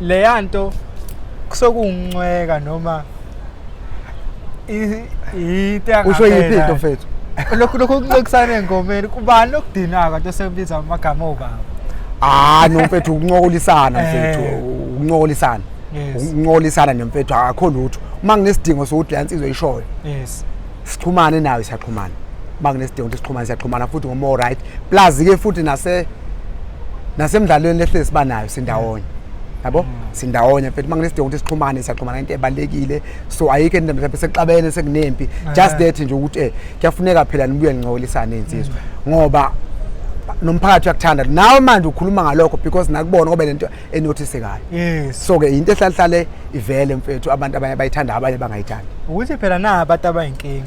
Leya nto kusokuwunqweka noma into Usho yiphi into mfethu? Lokhu kunqekisana engomeni kubani okudinayo kanti osekubiza amagama obaba? Ah no mfethu, ukuncokolisana mfethu, ukuncokolisana. Ukuncokolisana nemfethu akho lutho. Uma kunesidingo sokuthi le nsizwa ishoyo. Sixhumane nayo, siyaxhumana. Uma kunesidingo ukuthi sixhumane, siyaxhumana futhi ngo-more right. Plus ke futhi nasemdlalweni lehlezi siba nayo sindawonye. Yabo? Sindawonye mfethu, uma kunesidingo ukuthi sixhumane, siyaxhumana, into ebalulekile. So ayikho into mhlawumbe sekuxabene sekunempi. Just that nje ukuthi kuyafuneka phela nibuye nincokolisane insizwa. Ngoba nomphakathi uyakuthanda. Nawe manje ukhuluma ngalokho because nakubona ngoba lento enothisekayo. So ke into ehlale ivele mfethu, abantu abanye bayithanda, abanye bangayithandi. Ukuthi phela na abantu abayinkinga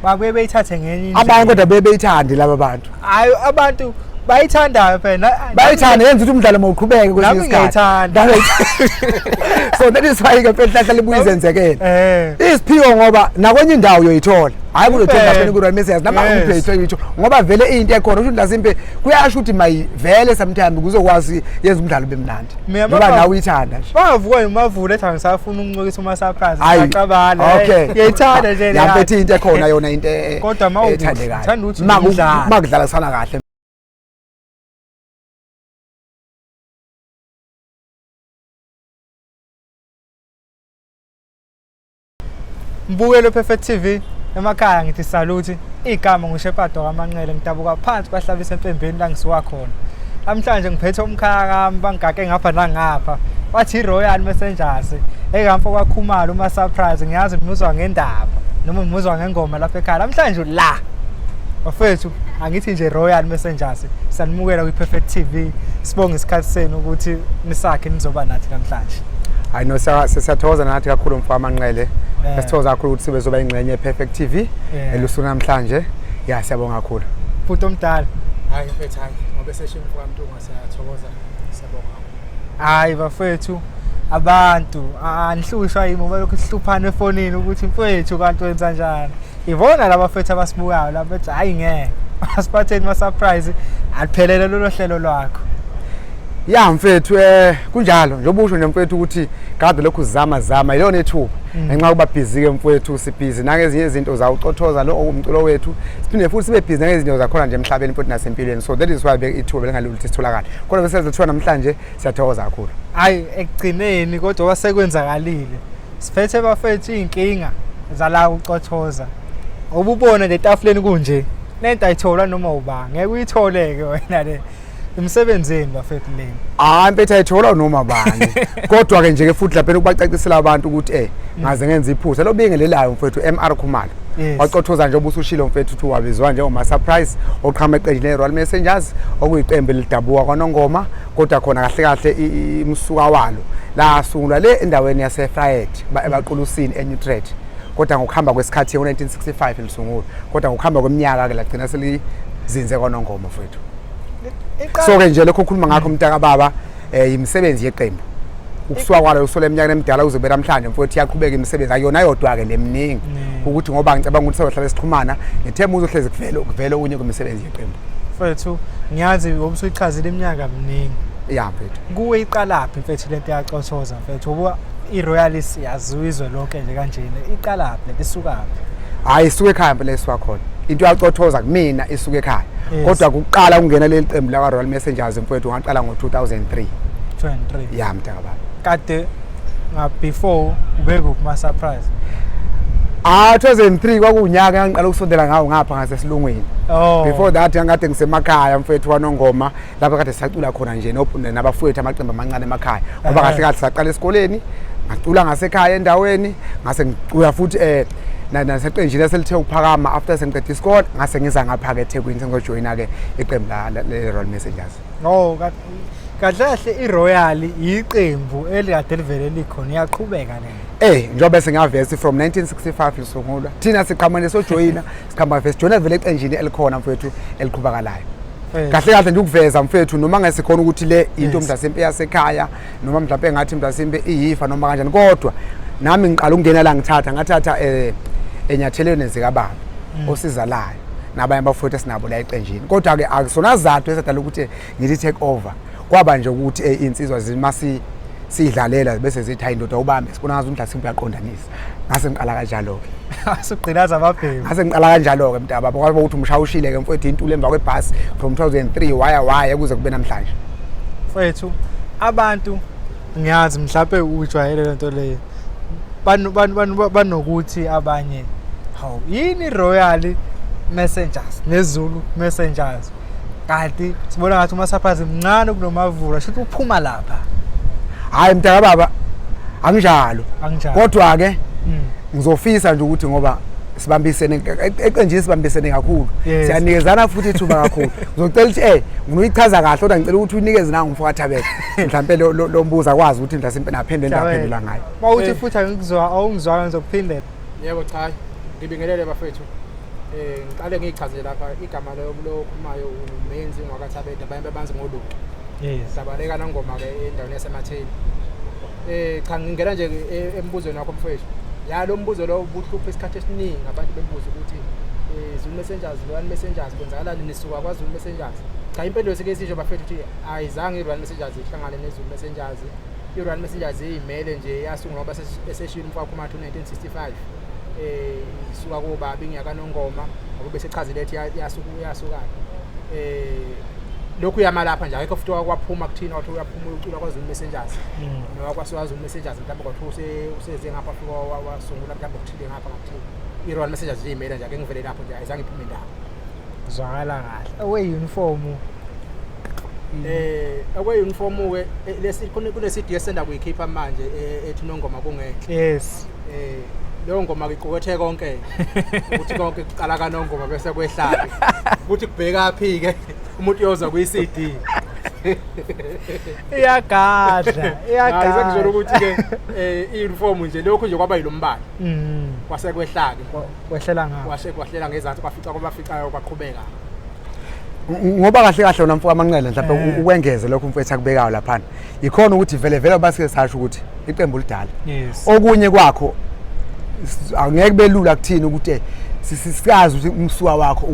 babuye beyithathe ngenye indlela. Abanye kodwa bebeyithandi laba bantu. Hayi, abantu bayithandayo phela. Bayithanda, yenza ukuthi umdlalo mawuqhubeke kwesinye Nami isikhathi. ngiyayithanda. So that is why ke mfethu hlahla libuye izenzekele. Isiphiwo ngoba nakwenye indawo uyoyithola. Hayi kuzothola lapha ku Royal Messengers noma uphethe uyithola ngoba vele into ekhona usho mhlasimpe kuyasho ukuthi mayivele sometimes kuzokwazi yenza umdlalo ube mnandi. Mina Ngoba nawe uyithanda nje. Bavuka imavula ethi angisafuna ukuncokisa uma surprise Hayi, axabana. Okay. Ngiyayithanda nje le. Ya mfethu, into ekhona yona into Kodwa uma ukuhle, ethandekayo. ngithanda ukuthi Uma umdlalo. uma kudlalisana kahle. Mbukelo Perfect TV emakhaya, ngithi salute. Igama nguShepard kaManqele, ngidabuka phansi kwaHlabisa eMpembeni la ngisuka khona. Namhlanje ngiphethe umkhaya kami, bangigaqe ngapha nangapha, bathi i-Royal Messengers ekamfo kwaKhumalo uma surprise. Ngiyazi ngimuzwa ngendaba noma ngimuzwa ngengoma lapha ekhaya. Namhlanje la bafethu angithi nje Royal Messengers, sanimukela kwi-Perfect TV, sibonge isikhathi senu ukuthi nisakhe nizoba nathi namhlanje. Hayi no, siyathokoza nathi kakhulu mfo Manqele. Siyathokoza kakhulu ukuthi sibe zoba ingxenye ye-Perfect TV elusuku namhlanje. Ya, siyabonga kakhulu. Bhuti omdala. Hayi mfethu, hayi ngoba sesho mfo kaMntungwa, siyathokoza, siyabonga. Hayi bafethu, abantu anihlushwa yimi ngoba lokhu sihluphana efonini ukuthi mfethu kanti wenza njani. Ibona laba fethu abasibukayo laba bethi hayi ngeke asiphatheni ma surprise, aliphelele lolo hlelo lwakho. Ya mfethu, kunjalo njengoba usho nje mfethu ukuthi kade lokhu zama zama ilona ethuba ngenxa yokuba busy ke mfethu, sibhizi nangezinye izinto zawucothoza lo okumculo wethu, siphinde futhi sibe busy nangezinto zakhona nje emhlabeni futhi nasempilweni. So that is why ithuba belingalula ukuthi sitholakale, kodwa bese sithiwa namhlanje, siyathokoza kakhulu. Hayi ekugcineni kodwa wasekwenzakalile, siphethe bafethu iy'nkinga zala ucothoza obubona nje etafuleni kunje, lento ayitholwa noma uba ngeke uyitholeke wena le emsebenzini bafethu leni. Hayi mfethu, ayitholwa noma bani, kodwa ke nje ke futhi lapha ukubacacisela abantu ukuthi ngaze ngenza iphutha lobingelelayo mfethu MR Khumalo wacothoza nje obusushilo mfethu uthi wabizwa njengoma surprise oqhamuka eqenjini le-Royal Messengers, okuyiqembu elidabuka kwaNongoma, kodwa khona kahle kahle imsuka walo lasungulwa le endaweni yaseVryheid ebaqulusini eNewtrade, kodwa ngokuhamba kwesikhathi ngo-1965 lisungulwa, kodwa ngokuhamba kweminyaka ke lagcina selizinze kwaNongoma mfethu. So ke nje lokho okhuluma ngakho mntaka baba imisebenzi yeqembu ukusuka kwalo usola eminyakeni emidala kuze kube namhlanje mfowethu, iyaqhubeka imisebenzi, akuyona yodwa ke leminingi ukuthi ngoba ngicabanga ukuthi sohlale sixhumana, ngithemba uzohlezi kuvele kuvele okunye kwemisebenzi yeqembu. Mfethu, ngiyazi ngoba usuyichazile iminyaka miningi. Ya mfethu. Kuwe iqalaphi mfethu lento yacothoza mfethu, ngoba i-Royalist yaziwa izwe lonke nje kanjena, iqalaphi lento, isukaphi? Hayi, isuke ekhaya phela isuka khona into yacothoza, kumina isuke ekhaya. Kodwa kuqala ukungena leli qembu lakwa Royal Messengers mfowethu ngaqala ngo-2003. 23? Ya mntaka baba. Kade nga before ube kuphi ma surprise? Ah, 2003 kwakuwunyaka engiqala ukusondela ngawo ngapha ngasesilungwini. Before that ngangikade ngisemakhaya mfowethu kwaNongoma, lapho kade sacula khona nje nabafowethu amaqembu amancane emakhaya, ngoba kahle kahle saqala esikoleni, ngacula ngasekhaya endaweni, ngase ngicula futhi naseqenjini eselithe ukuphakama after sengiqeda isikole, ngase ngiza ngapha-ke eThekwini sengizojoyina-ke iqembu le-Royal Messengers. Oh, kahle kahle i-Royal iqembu elikade livele likhona, iyaqhubeka le. Njengoba singavesi from 1965 lisungulwa, thina siqhamane sojoyina, siqhamba vese joyina vele eqenjini elikhona mfowethu eliqhubakalayo. Kahle kahle nje ukuveza mfethu noma ngesikhona ukuthi le into mhlasimpe yasekhaya noma mhlawumbe engathi mhlasimpe iyifa noma kanjani, kodwa nami ngiqala ukungena la, ngithatha ngathatha enyathelweni zikababa osizalayo nabanye abafowethu esinabo la eqenjini, kodwa ke akusona zathu esadala ukuthi ngithi take over, kwaba nje ukuthi insizwa zimasi Sidlalela bese zithi hayi ndoda ubambe, sibona ngazi umdla simple uyaqondanisa. Ngase ngiqala kanjalo ke. Usugqilaza ababhemi. Ngase ngiqala kanjalo ke mntaba, kwaba ukuthi umshawushile ke mfowethu intulo emva kwebhasi from 2003 waya waya kuze kube namhlanje. Mfethu, abantu ngiyazi mhlawumbe ujwayele lento leyo. Banokuthi abanye hawu yini Royal Messengers neZulu Messengers, kanti sibona ngathi uMasurprise mncane kunoMavula, shuthi uphuma lapha. Hayi mntaka baba, anginjalo. Anginjalo. Kodwa ke ngizofisa nje ukuthi ngoba sibambisene eqenjini, sibambisene kakhulu, siyanikezana futhi ithuba kakhulu. Ngizocela ukuthi nginoyichaza kahle, kodwa ngicela ukuthi uyinikeze nangu mfo kaThabethe mhlambe lo mbuzo akwazi ukuthi mhlasimpe naphendule into aphendula ngayo. Mawuthi futhi angikuzwa, awungizwanga, ngizokuphindela. Yebo, cha, ngibingelele bafethu. Ngiqale ngiyichaze lapha igama lo okhulumayo uMenzi ngwakaThabethe, abanye babanzi ngoluki. Sabaleka nangoma ke endaweni yaseMatheni. Cha, ngingena nje embuzweni wakho mfowethu. Ya, lo mbuzo lo ubuhlupha isikhathi esiningi, abantu bebuza ukuthi Zulu Messengers, Royal Messengers, kwenzakalani, nisuka kwaZulu Messengers. Cha, impendulo sike sisho bafethu ukuthi ayizange i-Royal Messengers ihlangane neZulu Messengers. I-Royal Messengers iyimele nje, yasungulwa ngoba eseshilo umfowethu Khumalo 1965. Isuka kobaba ingiyakaNongoma ngoba bese chazile ethi yasuka yasuka. Lokhu uyama lapha nje, akekho futhi wakwaphuma kuthina wathi uyaphuma ucula kwaZulu Messengers. Noma kwasuka Messengers mhlawumbe kwathiwa useze ngapha afika wasungula mhlawumbe okuthile ngapha ngakuthile. I-Royal Messengers nje iyimele nje, ake ngivele lapho nje, ayizange iphume indawo. Zwakala kahle. Okwe-uniform. Okwe-uniform ke lesi kune CD esenda kuyikhipha manje ethi Nongoma kungenhla. Leyo ngoma ke iqukethe konke ukuthi konke kuqala kaNongoma bese kwehlala. Ukuthi kubheka phi ke umuntu uyozwa kwi CD. Iyagadla, iyagadla. Hayi, ukuthi ke i-uniform nje lokhu nje kwaba yilombala. Kwase kwehla ke. Kwehlela ngapha. Kwase kwahlela ngezansi, kwafica kwabaficayo kwaqhubeka. Ngoba kahle kahle wona mfowethu amanqele mhlawumbe ukwengeze lokho mfowethu akubekayo laphana. Ikhona ukuthi vele vele basike sasho ukuthi iqembu lidala. Okunye kwakho angeke kube lula kuthini ukuthi sikazi ukuthi umsuka wakho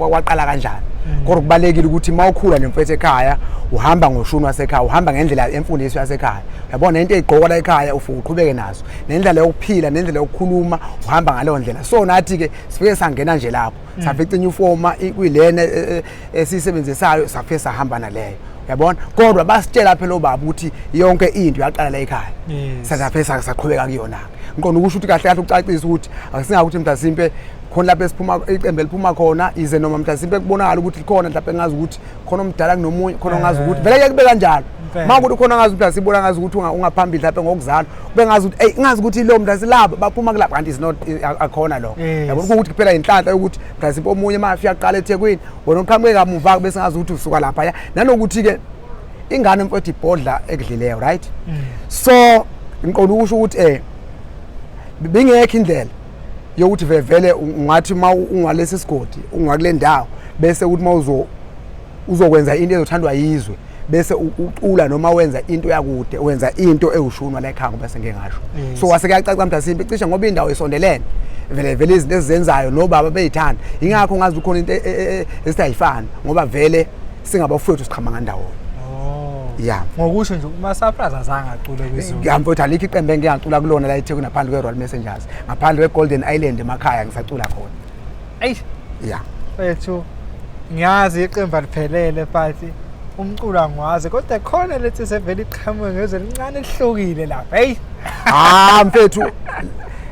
waqala kanjani. Kodwa kubalekile ukuthi mawukhula nemfethu ekhaya uhamba ngoshuni wasekhaya, uhamba ngendlela emfundiso yasekhaya. Uyabona into eyigqoka la ekhaya ufuke uqhubeke nazo. Nendlela yokuphila, nendlela yokukhuluma uhamba ngaleyo ndlela. So nathi ke sifike sangena nje lapho. Safica uniform kuyilena esiyisebenzisayo, safike sahamba naleyo. Uyabona? Kodwa basitshela phela obaba ukuthi yonke into yaqala la ekhaya. Sasafike saqhubeka kuyona. Ngiqonda ukusho ukuthi kahle kahle ukucacisa ukuthi akusingakuthi mhlasimpe khona lapho esiphuma iqembu eliphuma khona ize noma mhlasimpe kubonakala ukuthi likhona mhlawumbe ngazi ukuthi khona omdala kunomunye, khona ongazi ukuthi vele ke kube kanjalo. Uma kuthi khona ngazi ukuthi sibona ngazi ukuthi ungaphambili mhlawumbe ngokuzalwa, kube ngazi ukuthi hey ngazi ukuthi lo mntu silabo baphuma kulapha, kanti is not akhona lokho. Yabona ukuthi kuphela inhlanhla yokuthi mhlasimpe omunye mafika aqala eThekwini, wena uqhamuke kamuva bese ngazi ukuthi usuka lapha ya. Nanokuthi ke ingane mfowethu ibhodla ekudlileyo, right? So ngiqonda ukusho ukuthi bingekho indlela yokuthi vele ungathi uma ungalesi sigodi ungakule ndawo bese ukuthi uma uzokwenza into ezothandwa yizwe bese ucula noma wenza into yakude, wenza into ewushunwa la ekhaya ngoba sengeke ngasho. So wase kuyacaca mhlasimpe cishe ngoba indawo isondelene vele vele izinto ezizenzayo nobaba beyithanda, ingakho ngazi ukhona into esithi ayifani ngoba vele singabafowethu siqhama ngandawonye. Yeah. Ngokusho nje uMasurprise azange acule kwiZulu. Ya mfowethu, alikho iqembu engiyacula kulona la eThekwini ngaphandle kwe-Royal Messengers, ngaphandle kwe-Golden Island emakhaya ngisacula khona. Eyi. Yeah. Mfethu, ngiyazi iqembu aliphelele but umculo angiwazi, kodwa khona lethi sevele iqhamuke ngezwe elincane elihlukile lapha. Hey. Ah mfethu,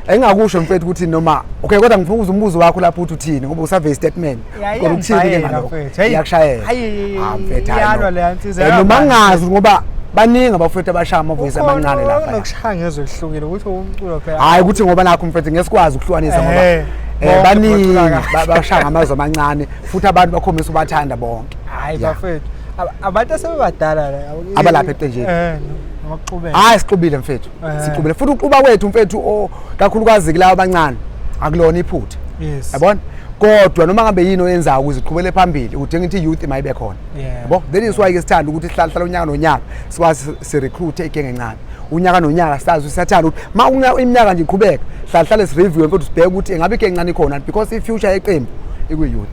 engakusho mfethu ukuthi noma okay, kodwa ngifuna ukuza umbuzo wakho lapho uthi uthini ngoba usave statement. Kodwa uthini ke ngalokho? Iyakushayela. Ah mfethu, iyalwa le nsizwa. Noma ngingazi ngoba baningi abafowethu abashaya amavoice amancane lapha. Nokushaya ngezwe elihlukile ukuthi umculo phela. Hayi ukuthi ngoba nakho mfethu ngesikwazi ukuhlukanisa ngoba baningi bashaya ngamazwi amancane futhi abantu bakhombisa ubathanda bonke. Hayi bafethu, abantu asebebadala la abalapha eqenjini. Ngokuxubela. Hayi sixubile mfethu. Sixubile futhi uxuba kwethu mfethu kakhulukazi kulabo abancane akulona iphutha. Yabona? Kodwa noma ngabe yini oyenzayo ukuze uqhubele phambili udinga ukuthi youth mayibe khona. Yabo? That is why ke sithanda ukuthi sihlale hlala unyaka nonyaka sikwazi si recruit igenge encane. Unyaka nonyaka sazi siyathanda ukuthi ma iminyaka nje iqhubeka hlale hlale si review mfethu sibheke ukuthi engabe igenge encane ikhona because i future yeqembu ikwi youth.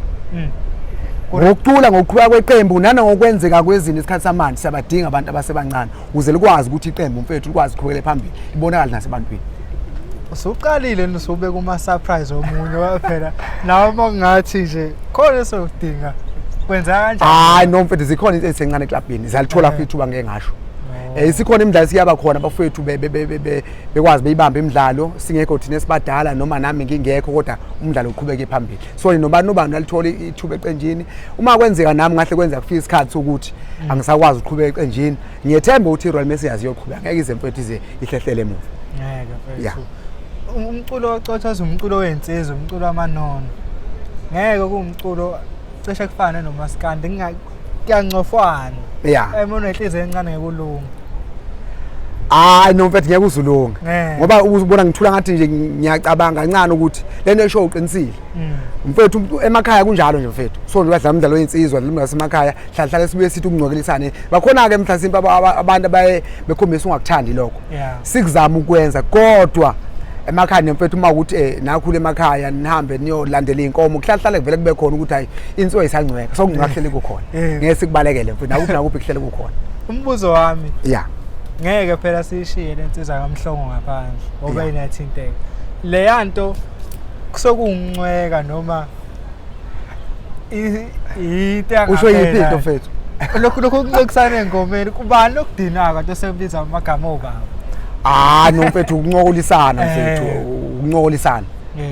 Ngokucula, ngokuqhubeka kweqembu nanangokwenzeka kwezinto isikhathi samanje, siyabadinga abantu abasebancane ukuze likwazi ukuthi iqembu mfethu likwazi ukuqhubekela phambili, libonakale nasebantwini. Usuqalile usubeka uma surprise omunye phela nawe, uma kungathi nje khona esokudinga, kwenzeka kanjani? Hayi no mfethu, zikhona into ezisencane eklabhini, ziyalithola futhi ithuba, ngeke ngasho. Isikhona imidlalo siyaba khona, abafowethu bekwazi beyibambe imidlalo singekho thina esibadala noma nami ngingekho, kodwa umdlalo uqhubeke phambili. So nobani nobani alithola ithuba eqenjini. Uma kwenzeka nami ngahle kwenzeka kufika isikhathi sokuthi angisakwazi ukuqhubeka eqenjini, ngiyethemba ukuthi i-Royal Messengers iyoqhubeka, ngeke ize mfethu ize ihlehlele emuva. Ngeke mfethu. Umculo wocothoza umculo wensizwa, umculo wamanono, ngeke kuwumculo cishe kufane nomaskandi, kuyancofwana. Uma unenhliziyo encane ngeke ulunge. Hayi no mfethu, ngeke uzulunge, ngoba uzubona ngithula ngathi nje ngiyacabanga kancane ukuthi lento esho uqinisile. Mfethu, emakhaya kunjalo nje mfethu. So nje badlala umdlalo wensizwa dlala umdlalo wasemakhaya, hlala hlala sibuye sithi ukungcokelisane bakhona-ke mhlasimpe abantu abaye bekhombisa ungakuthandi lokho. Sikuzama ukwenza, kodwa emakhaya nemfethu, uma ukuthi nakhula emakhaya nihambe niyolandela iy'nkomo, kuhlala hlale kuvele kube khona ukuthi hayi, insuku ayisangcweka, so kungcweka kuhlele kukhona. Ngeke sikubalekele mfethu, nakuphi nakuphi kuhlele kukhona. Umbuzo wami, ngeke phela siyishiye le nsizwa kaMhlongo ngaphandle ngoba inathinteka leya nto, kusokuwuncweka noma into Usho yiphi into mfethu? Lokhu kuncekisana engomeni, kubani lokudinayo kanti osekubiza amagama obaba? Ah no mfethu, ukuncokolisana mfethu, ukuncokolisana.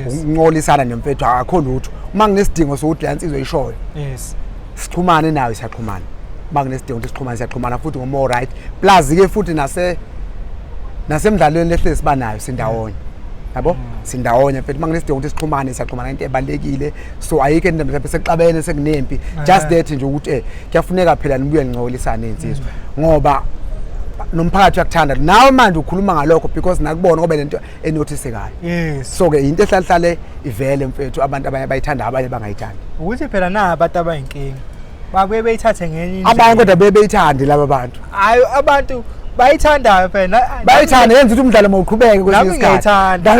Ukuncokolisana nemfethu, akakho lutho. Uma kunesidingo sokuthi le nsizwa ishoyo, sixhumane nayo, siyaxhumana. Uma kunesidingo ukuthi sixhumane, siyaxhumana futhi ngo-more right. Plus-ke futhi nasemdlalweni lehlezi siba nayo sindawonye, yabo, sindawonye mfethu. Uma kunesidingo ukuthi sixhumane, siyaxhumana, into ebalulekile. So ayikho into mhlawumbe sekuxabene sekunempi, just that nje ukuthi kuyafuneka phela nibuye nincokolisane iy'nsizwa, ngoba nomphakathi uyakuthanda nawe manje ukhuluma ngalokho because nakubona ngoba lento enothisekayo. So-ke into ehlale ivele mfethu, abantu abanye bayithanda, abanye bangayithandi. Ukuthi phela na abantu abayinkinga babuye beyithathe ngenye indlela. Abanye kodwa bebeyithandi laba bantu. Hayi, abantu bayithandayo phela. Bayithanda, yenza ukuthi umdlalo mawuqhubeke kwesinye Nami isikhathi. ngiyayithanda.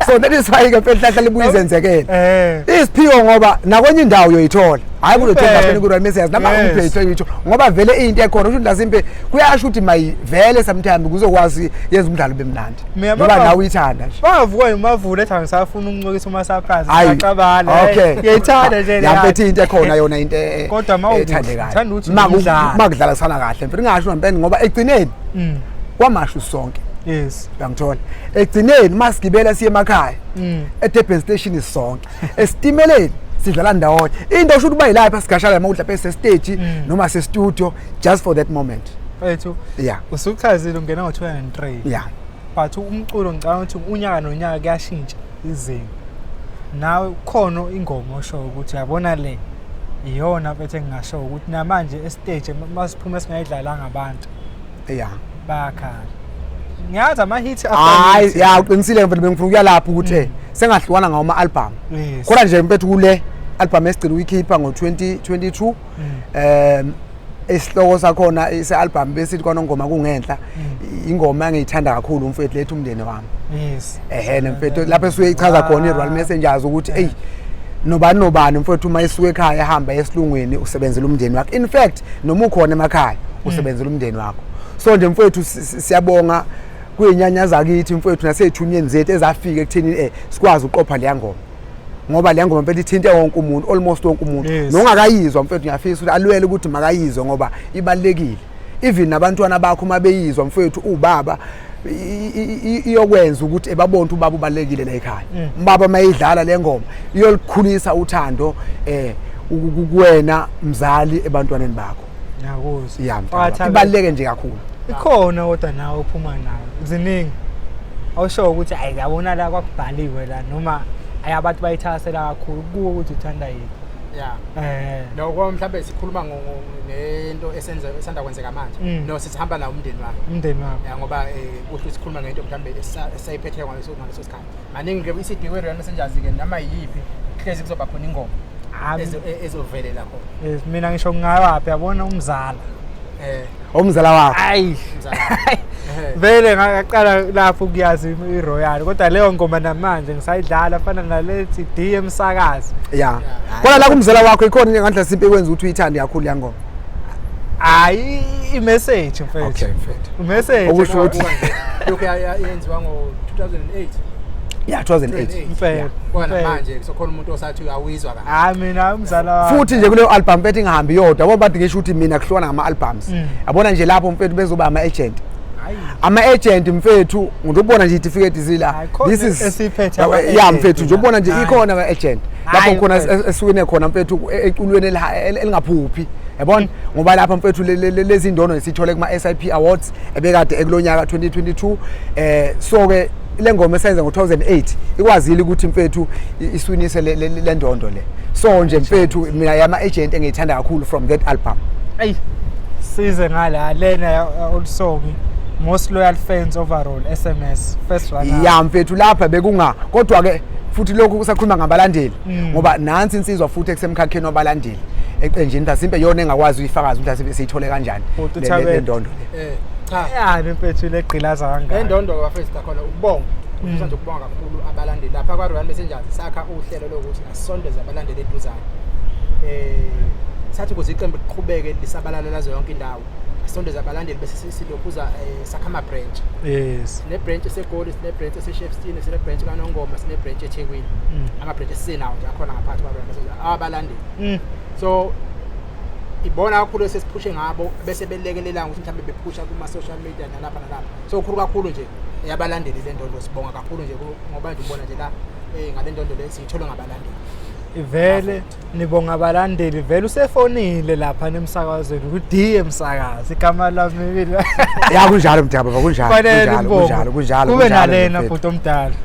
So that is why ke mfethu hlahla libuye izenzekele isiphiwo, ngoba nakwenye indawo uyoyithola, hayi kuzothola lapha ku-Royal Messengers noma kuphi uyithola, ngoba vele into ekhona usho mhlasimpe kuyasho ukuthi mayivele sometimes kuzokwazi yenza umdlalo ube mnandi, Mina ngoba nawe uyithanda nje. Bavuka imavula ethi angisafuna ukuncokisa uma surprise. Hayi, Axabana. Ngiyayithanda nje Ya mfethu, into ekhona yona into Kodwa ma ukuhle, ethandekayo. ngithanda ukuthi Ma umdlalo. ma kudlalisana kahle mfethu, ngingasho ngempela, ngoba ekugcineni kwamashu sonke. Uyangithola, ekugcineni masigibela siye emakhaya, eDurban station sonke, esitimeleni sidlala ndawonye. Into osho ukuthi uba yilapha sigashala uma udla stage noma se-studio, just for that moment. Mfethu, usuchazile ungena ngo-2003. But umculo ngicabanga ukuthi unyaka nonyaka kuyashintsha izinga. Nawe khona ingoma osho ukuthi uyabona le iyona mfethu engingasho ukuthi namanje estage masiphume singayidlalanga abantu bayakhala. Ngiyazi ama-hit after Hayi, hit. ya, uqinisile mfethu, bengifuna ukuya lapho ukuthi sengahlukana ngawo ama-album. Kodwa nje mfethu, kule album esigcina ukuyikhipha ngo-2022, isihloko sakhona ise-album besithi Kwanongoma Kungenhla. Ingoma engiyithanda kakhulu mfethu lethu Umndeni Wami. Ehhe mfethu, lapho esuke ichaza khona i-Royal Messengers ukuthi eyi, nobani nobani mfethu uma esuka ekhaya ehamba esilungwini usebenzela umndeni wakhe. In fact noma ukhona emakhaya usebenzela umndeni wakho. So nje mfethu, siyabonga kuy'inyanya zakithi mfethu nasey'thunyeni zethu ezafika ekutheni sikwazi ukuqopha leya ngoma, ngoba leya ngoma mfethu ithinte wonke umuntu, almost wonke umuntu. Nongakayizwa mfethu, ngiyafisa ukuthi alwele ukuthi makayizwe ngoba ibalulekile. Even nabantwana bakho uma beyizwa mfethu, ubaba iyokwenza ukuthi ebabone ukuthi ubaba ubalulekile la ekhaya. Ubaba mayidlala le ngoma iyolikhulisa uthando kuwena mzali ebantwaneni bakho. Ngiyakuzwa. Ya mntwana, ibaluleke nje kakhulu. Ikhona kodwa nawe uphuma nayo ziningi awusho ukuthi ayi, yabona la kwakubhaliwe la, noma ayi, abantu bayithakasela kakhulu kuwo ukuthi uthanda yini? Lokho mhlambe sikhuluma ngento esenza esanda kwenzeka manje. No, sisihamba nawo umndeni wami. Umndeni wakho. Ya, ngoba kuhle sikhuluma ngento mhlambe esayiphethe ngaleso sikhathi. Maningi ke i-CD we-Royal Messengers ke, noma yiphi hlezi kuzoba khona ingoma ezovelela khona. Yes, mina ngisho ngingawaphi, yabona umzala. Umzala wakho. Hayi. Umzala. Ehhe. Vele ngaqala lapho ukuyazi iRoyal, kodwa leyo ngoma namanje ngisayidlala, fana nalethi D emsakazi. Ya. Kodwa la kumzala wakho ikhona into engandla simpe ikwenza ukuthi uyithande kakhulu ya ngoma. Hayi, i-message mfethu. Okay mfethu. I-message. Okusho ukuthi Lokhu yenziwa ngo-2008. Ya, 2008. Mfethu. Kona Mfethu. manje kusekhona umuntu osathi awuyizwa kahle. Hayi, mina umzala wami. Futhi nje kuleyo album mfethu ingahambi yodwa, yabo, bathi ngisho ukuthi mina kuhlukana ngama albums. Yabona nje lapho mfethu bezoba ama agent. Hayi. Ama agent mfethu, ngizobona nje itifiketi zila. Hayi, khona This is esiphethe Ya, ama ya agent mfethu, nje la. ubona nje Hayi. ikhona ama agent lapho Hayi, khona mfethu. esukwini khona mfethu eculweni elingaphuphi, yabona, ngoba lapha mfethu lezi ndono sithole kuma SIP Awards ebekade ekulonyaka 2022. So ke le ngoma esenza ngo2008 ikwazile ukuthi mfethu iswinise le ndondo le. So nje mfethu mina yama agent engiyithanda kakhulu from that album. Eyi, size ngala lena olusomi, most loyal fans overall, SMS first runner. Ya mfethu, lapha bekunga, kodwa ke futhi lokhu kusakhuluma ngabalandeli, ngoba nansi insizwa futhi ekusemkhakheni wabalandeli eqenjini, mhlasimpe yona engakwazi uyifakaza ukuthi mhlasimpe siyithole kanjani Bhuti le uThabethe. ndondo le. Cha. Yani mfethu legqilaza kangaka. Le ndondo bafethu khona ukubonga. Ufisa nje ukubonga kakhulu abalandeli lapha kwa Royal Messengers. Sakha uhlelo lokuthi asondeze abalandeli eduzane. Sathi ukuze iqembu liqhubeke lisabalala lazo yonke indawo, asondeze abalandeli bese silokhuza sakha ama branch. Sine branch eseGoli, sine branch eseShepstone, sine branch kaNongoma, sine branch eThekwini. Ama branch esinawo nje akhona ngaphakathi kwa Royal Messengers abalandeli. So ibona kakhulu esesiphushe ngabo bese belekelela ukuthi mhlawumbe bephusha kuma social media nalapha nalapha. So kukhulu kakhulu nje yabalandeli le ndondo, sibonga kakhulu nje ngoba nje ubona nje la ngale ndondo le siyithola ngabalandeli. Ivele nibonga abalandeli, vele usefonile lapha nemsakazweni ku D emsakazi, igama lami mina. Ya, kunjalo mdaba, kunjalo. Kufanele Kunjalo. nibonge. Kunjalo, kunjalo. Kube Kunjalo, nalena mfethu. bhuti omdala,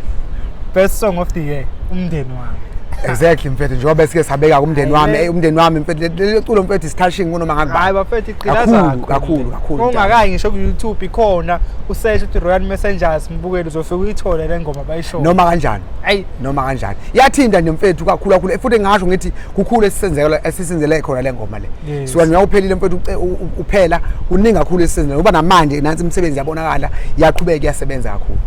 best song of the year, umndeni wami. Exactly mfethu, njengoba sike sabeka kumndeni wami, Hayi, umndeni wami mfethu, leli culo mfethu is touching kunoma Hayi ngakubani. bafethu, igqilaza. Kakhulu, kakhulu, kakhulu. Ungakayi ngisho ku YouTube ikhona, usearch uthi Royal Messengers, mbukeli, uzofika uyithole le ngoma bayisho. Noma kanjani. Ayi. Noma kanjani, iyathinta nje mfethu kakhulu kakhulu. Futhi ngingasho ngithi kukhulu esisenzekela esisenzele khona le ngoma le. Suka nje uphelile mfethu, uphela kuningi kakhulu esisenzele, ngoba namanje nansi imisebenzi yabonakala, iyaqhubeka, iyasebenza kakhulu.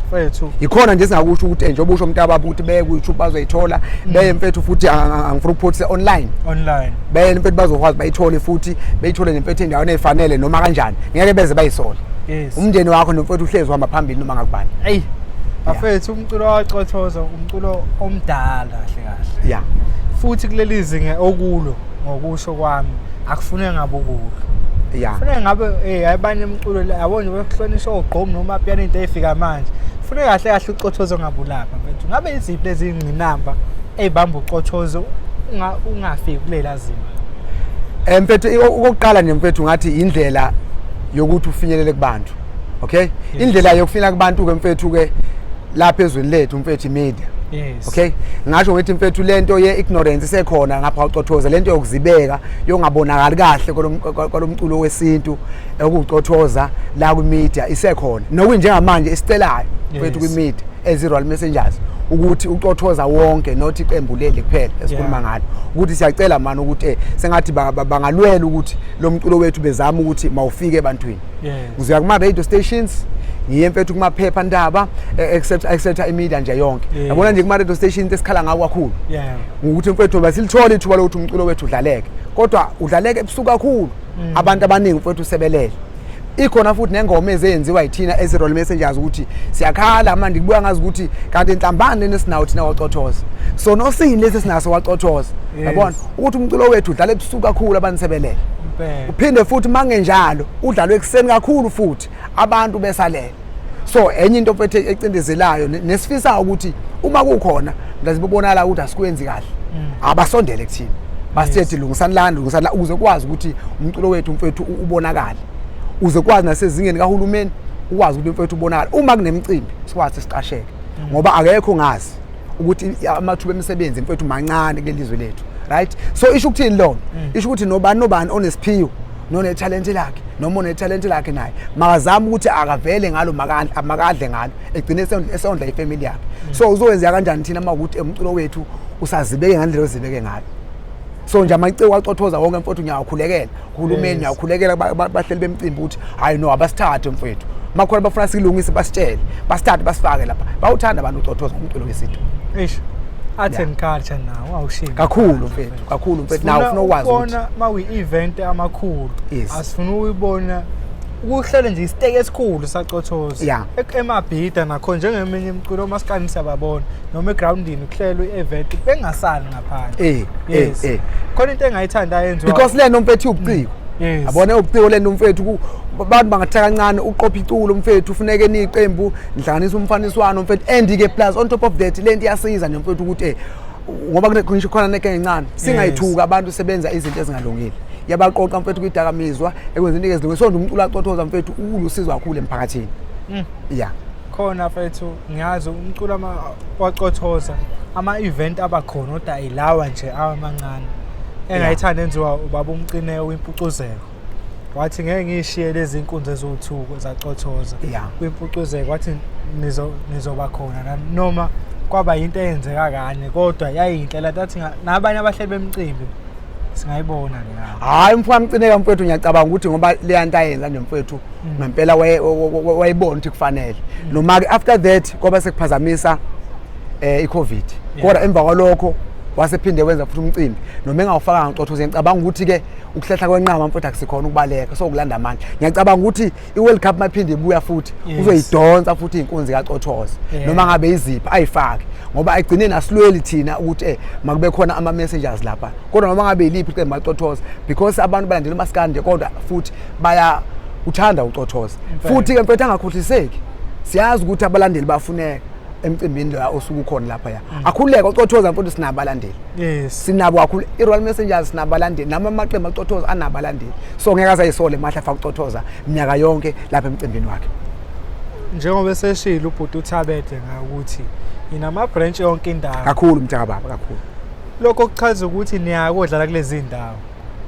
Mfethu. Ikhona nje singakusho ukuthi njengoba usho umntakababa ukuthi beye ku-YouTube bazoyithola, beye mfethu futhi angifuna ukuphothisa online. Online. Beye mfethu bazokwazi bayithole futhi beyithole nemfethu endaweni ezifanele, noma kanjani ngeke beze bayisole. Umndeni wakho nomfethu uhlezi uhamba phambili noma ngakubani. Eyi bafethu, umculo wacothoza umculo omdala kahle kahle. Futhi kuleli zinga okulo, ngokusho kwami, akufuneki ngabe ukulo. Kufuneka ngabe ayibani emculo le, yabo nje bekuhlonishwa ogqomu noma piano, into ey'fika manje. Kufuneka kahle kahle ucothozo ngabulapha mfethu. Ngabe iziphi lezi ngqinamba ey'bamba ucothozo ungafiki kulela zinga? Mfethu, okokuqala nje mfethu ngathi indlela yokuthi ufinyelele kubantu. Okay? Indlela yokufinyelela kubantu ke mfethu ke lapha ezweni lethu mfethu media. Okay? Ngasho ngithi mfethu lento ye ignorance isekhona ngapha ucothoza, lento yokuzibeka yongabonakali kahle kwalomculo wesintu okucothoza la ku media isekhona. Nokunjengamanje isicelayo mfethu kwi media as Royal Messengers ukuthi ucothoza wonke, not iqembu leli kuphela esikhuluma ngalo, ukuthi siyacela manje ukuthi sengathi bangalwela ukuthi lo mculo wethu bezama ukuthi mawufike ebantwini. Ngizoya kuma radio stations, ngiye mfethu kumaphepha ndaba, except except imedia nje yonke. Yabona nje kuma radio stations esikhala ngawo kakhulu ukuthi mfethu basilithola ithuba lokuthi umculo wethu udlaleke, kodwa udlaleke ebusuku kakhulu, abantu abaningi mfethu sebelele. Ikhona futhi nengoma ezenziwa yithina as Royal Messengers ukuthi siyakhala manje, kubuya ngazi ukuthi kanti inhlambane lena esinawo thina wacothoza, so nosini lesi esinaso wacothoza. Yabona ukuthi umculo wethu udlala ebusuku kakhulu, abantu sebelele. Uphinde futhi mangenjalo udlalwe ekuseni kakhulu futhi abantu besalele. So enye into mfethu ecindezelayo nesifisayo ukuthi uma kukhona mhlawumbe ukuthi asikwenzi kahle, abasondele kuthina basithi lungisani la, lungisani la, ukuze kwazi ukuthi umculo wethu mfethu ubonakale, uze kwazi nasezingeni kahulumeni ukwazi ukuthi mfethu ubonakale. Uma kunemicimbi sikwazi siqasheke, ngoba akekho ngazi ukuthi amathuba emisebenzi mfethu mancane kuleli zwe lethu, right? So isho ukuthini lona? Isho ukuthi nobani nobani onesiphiwo nonethalente lakhe noma onethalente lakhe naye makazame ukuthi akavele ngalo, makadle ngalo, egcine esondla ifamily yakhe. So uzowenzeka kanjani thina uma ukuthi umculo wethu usazibeke ngandlela ozibeke ngayo? So nje amaciko acothoza wonke mfowethu, ngiyawakhulekela uhulumeni, ngiyawakhulekela bahleli bemcimbi ukuthi hayi no, abasithathe mfowethu, makhona bafuna silungise, basitshele, basithathe basifake lapha. Bawuthanda abantu ucothoza ngomculo wesintu. Eish, art and culture nawo awushiyi. Kakhulu mfethu, kakhulu mfethu. Nawo ufuna ukwazi ukuthi makuyi-event amakhulu, asifuna ukuyibona ukuhlele nje isiteke esikhulu sacothoza emabhida nakho njengeminye imiculo omasikani siyababona, noma egroundini kuhlelwe i-event bengasali ngaphandle. Yes, khona into engayithanda yenziwa because lento mfethu ubuciko. Yabona ubuciko lento mfethu, abantu bangathatha kancane uqopha iculo mfethu, ufuneke niqembu nihlanganise umfaniswano mfethu, and ke plus on top of that lento iyasiza nje mfethu ukuthi ngoba ngisho khona neke encane singayithuka abantu sebenza izinto ezingalungile, yabaqoqa mfethu kwidakamizwa ekwenzeni into ezilungile. So nje umculo acothoza mfethu ulusizo kakhulu emphakathini. Yeah, khona mfethu ngiyazi umculo wacothoza ama-event abakhona kodwa ilawa nje awamancane engayithanda enziwa ubaba uMcine wimpucuzeko, wathi ngeke ngiyishiye lezi nkunzi eziwu-2 zacothoza kwimpucuzeko, wathi nizoba khona noma kwaba yinto eyenzeka kanye, kodwa yayinhle la athi nabanye abahleli bemcimbi singayibona leya. Hayi mfowethu Mcineka mfowethu, ngiyacabanga ukuthi ngoba leya nto ayenza nje mfowethu ngempela wayebona ukuthi kufanele, noma ke after that kwaba sekuphazamisa iCovid, kodwa emva kwalokho wasephinde wenza futhi umcimbi noma engawufakanga ucothoza. Ngicabanga ukuthi ke ukuhlehla kwenqama mfowethu akusikhona ukubaleka, so kulanda amandla. Ngiyacabanga ukuthi i-World Cup mayiphinde ibuya futhi uzoyidonsa futhi inkunzi kacothoza, noma ngabe iziphi ayifake, ngoba agcineni asilweli thina ukuthi makube khona ama-messengers lapha, kodwa noma ngabe yiliphi iqembu acothoza because abantu balandela umasikandi, kodwa futhi baya uthanda ucothoza futhi ke mfethu angakhohliseki. Siyazi ukuthi abalandeli bafuneka emcimbini lo osuke ukhona lapha ya. Akhululeke ucothoza mfethu, sinabalandeli. Sinabo kakhulu i-Royal Messengers, sinabalandeli nama amaqembu acothoza anabalandeli, so ngeke azayisole mahla afaka ucothoza minyaka yonke lapha emcimbini wakhe. Njengoba eseshilo ubhuti uThabethe ngakuthi inama branch yonke indawo. Kakhulu mntaka baba, kakhulu. Lokho kuchaza ukuthi niyakodlala kulezi ndawo,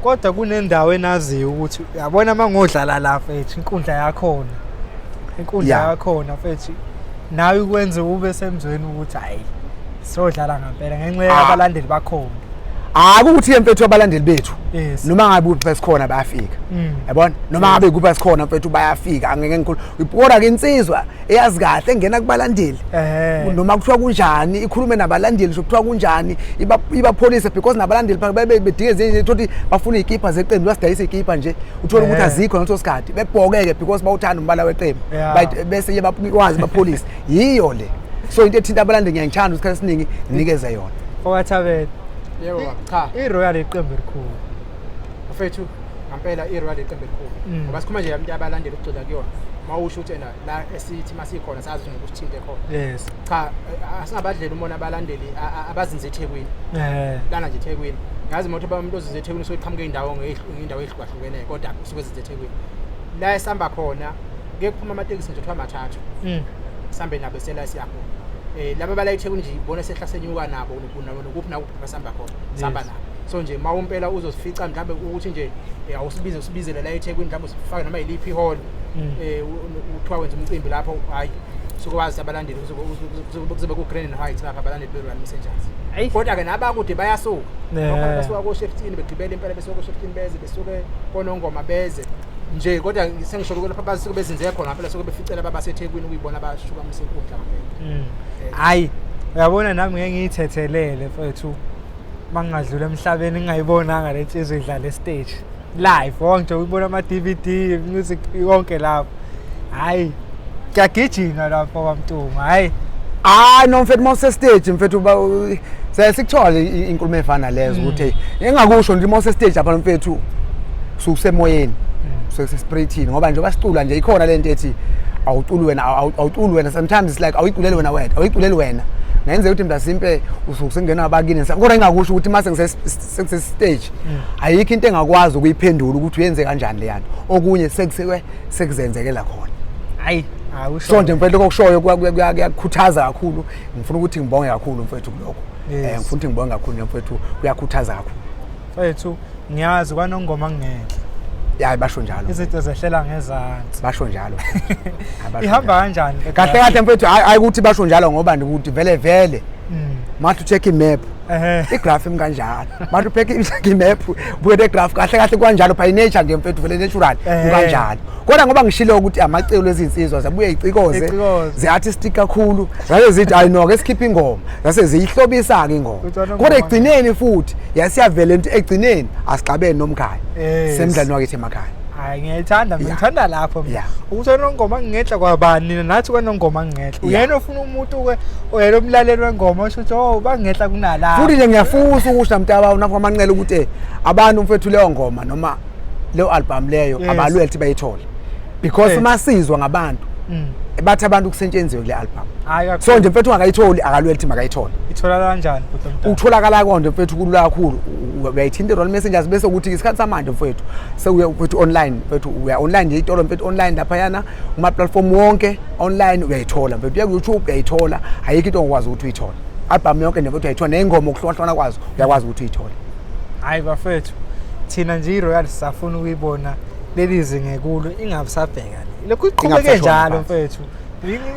kodwa kunendawo enaziyo ukuthi uyabona mangodlala la mfethu, inkundla yakhona, inkundla yakhona mfethu nawe ikwenze ube semzweni ukuthi hayi sodlala ngempela ngenxa yabalandeli bakhona. Akuthi mfethu abalandeli bethu noma ngabe kuphi esikhona bayafika, yabona, noma ngabe kuphi esikhona mfethu bayafika, angeke ngikhulu. Kodwa ke insizwa eyazi kahle engena kubalandeli noma kuthiwa kunjani ikhulume nabalandeli, kuthiwa kunjani ibapholise, because nabalandeli bebe bedinga ezinye ukuthi bafuna izikipa zeqembu, basidayisa izikipa nje uthola ukuthi azikho ngaleso sikhathi, bebhokeke because bawuthanda umbala weqembu, bese bakwazi bapholise. Yiyo le so into ethinta abalandeli, ngiyangithanda isikhathi esiningi nginikeze yona. Owathabela. Yebo cha, iRoyal iqembu elikhulu mfethu, ngempela iRoyal iqembu elikhulu, ngoba sikhuluma nje abantu abalandeli ukugxila kuyona. Mawusho ukuthi ena la esithi masikhona sazi ukuthi ngokusithinte khona. Cha, asingabadlela umona abalandeli abazinze eThekwini. Lana nje eThekwini ngazi imoto umuntu ozinze eThekwini usuke eqhamuke indawo ngeindawo ehlukahlukene, kodwa usuke ezinze eThekwini. La esihamba khona kuye kuphuma amatekisi nje kuthiwa mathathu, sihambe nabo sela siyakhona. Laba bala eThekwini nje ibona sehla senyuka nabo nokuphi nakuphi basihamba khona, sihamba nabo. So nje mawumpela uzosifica mhlawumbe ukuthi nje awusibize usibizele la eThekwini, mhlawumbe usifake noma yiliphi ihall, uthiwa wenza umcimbi lapho, hayi sukwazi abalandeli kuzobe ku green and white lapha abalandeli be-Royal Messengers. Kodwa ke nabakude bayasuka, basuka ko-Sheftin begibela impela, besuka ko-Sheftin beze, besuke koNongoma beze nje, kodwa sengisho lapha basuke bezinze khona phela, suke beficela abaseThekwini ukuyibona abashukamisa inkundla ngempela. Hayi uyabona nami ngeke ngiyithethelele mfethu mangingadlula emhlabeni ngingayibonanga le nsizwa idlala estage live wonke, uyibona ama-DVD music yonke lapho. Hayi kuyagijima lapho kwaMntungwa. Hayi hayi no mfethu, mawuse stage mfethu sikuthola inkulumo efana lezo ukuthi engakusho nje mawuse stage lapha mfethu ususemoyeni, ususespirithini, ngoba njengoba sicula nje ikhona lento ethi awuculi wena, awuculi wena, sometimes it's like awuyiculeli wena wedwa, awuyiculeli wena, ngenzeka ukuthi mhlasimpe usukusengena abakini, kodwa engakusho ukuthi mase ngise stage ayikho into engakwazi ukuyiphendula ukuthi uyenze kanjani leyana, okunye sekusekwe sekuzenzekela khona. Hayi awusho. So nje mfethu okushoyo kuyakhuthaza kakhulu, ngifuna ukuthi ngibonge kakhulu mfethu kulokho. Ngifuna ukuthi ngibonge kakhulu nje mfethu, kuyakhuthaza kakhulu. Mfethu ngiyazi kwaNongoma ngenhla. Ya basho njalo. Izinto zehlela ngezansi. Basho njalo. Ihamba kanjani? Kahle kahle mfethu hayi ukuthi basho njalo ngoba ndikuthi vele vele. Mathi check imap. Igraph imi kanjalo. Manje ubheke imap, buke le graph kahle kahle kanjalo by nature nje mfethu, vele natural kanjalo. Kodwa ngoba ngishilo ukuthi amaciko ezinsizwa zabuye icikoze, ze-artistic kakhulu, zase zithi hayi no, ke sikhiphe ingoma, zase ziyihlobisa-ke ingoma. Kodwa ekugcineni futhi yasiyavela into, ekugcineni asixabene nomkhaya, semdlalo wakithi emakhaya. Hayi, ngiyayithanda mina, ngithanda lapho mina ukuthi oNongoma ngingenhla kwabani, nina nathi kwaNongoma ngingenhla. Uyena ofuna umuntu-ke, uyena umlaleli wengoma osho ukuthi oh, bangenhla kunalapho. Futhi nje ngiyafusa ukusho namntaba unakho amanqele ukuthi abantu mfethu leyo ngoma noma leyo album leyo abalwele ukuthi bayithole, because masizwa ngabantu bathi abantu kusetshenziwe kule album. So nje mfethu ungakayitholi akalwele ukuthi makayithole. Itholakala kanjani bhuti omdala? Utholakala konje mfethu, kulula kakhulu. Uyayithinta i-Royal Messengers, bese ukuthi isikhathi samanje mfethu sewuya mfethu online, mfethu uya online nje itolo mfethu online laphayana kuma-platform wonke online uyayithola mfethu, uya ku-YouTube uyayithola, ayikho into ongakwazi ukuthi uyithole. Album yonke nje mfethu uyayithola, ney'ngoma ukuhlukahlukana kwazo uyakwazi ukuthi uyithole. Hayi bafethu, thina nje i-Royal sisafuna ukuyibona leli zinga ekulo, ingabe sabheka le lokhu iqhubeke njalo mfethu.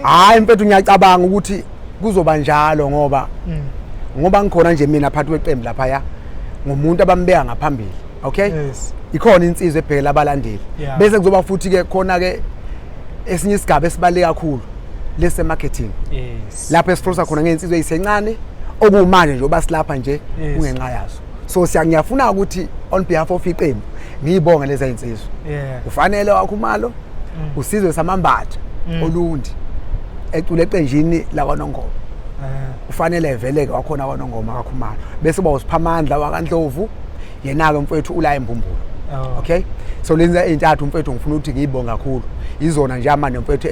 Hhayi mfethu, ngiyacabanga ukuthi kuzoba njalo ngoba ngoba ngikhona nje mina phakathi kweqembu laphaya, ngumuntu abambeka ngaphambili, okay? Ikhona insizwa ebhekela abalandeli, bese kuzoba futhi-ke khona-ke esinye isigaba esibaluleke kakhulu lese marketing, lapho esifrosa khona ngey'nsizwa ey'sencane okumanje njengoba silapha nje kungenxa yazo. So ngiyafuna ukuthi on behalf of iqembu ngiyibonge lezi iy'nsizwa. Ufanele waKhumalo, uSizwe Samambatha olundi ecula eqenjini lakwaNongoma, ufanele vele-ke wakhona kwaNongoma kaKhumalo, bese uba uSiphamandla wakaNdlovu, yena-ke mfowethu ula eMbumbulu. Okay, so lezi ey'ntathu mfethu ngifuna ukuthi ngiyibonge kakhulu, izona nje amanje mfethu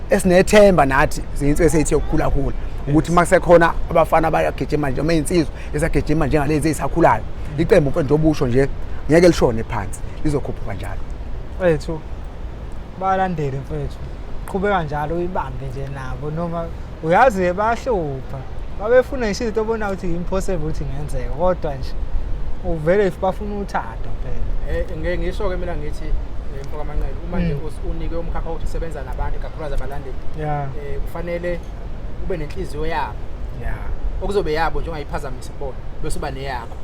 esinethemba nathi ziyinsizwa eseyithi yokukhula khula, ukuthi uma kusekhona abafana abayagijima nje noma iy'nsizwa esagijima njengalezi ey'sakhulayo, iqembu mfethu njengoba usho nje ngeke lishone phansi, lizokhuphuka njalo. Mfethu balandele mfethu, qhubeka njalo uyibambe nje nabo, noma uyazi bayahlupha, babefuna ngisho izinto obona ukuthi impossible ukuthi ingenzeka, kodwa nje uvele if bafuna uthando phela. Ngeke ngisho-ke mina ngithi mfo kaManqele, uma nje unike umkhakha wokuthi usebenza nabantu ikakhulukazi abalandeli, kufanele ube nenhliziyo yabo, okuzobe yabo nje ungayiphazamisi kubona, bese uba neyakho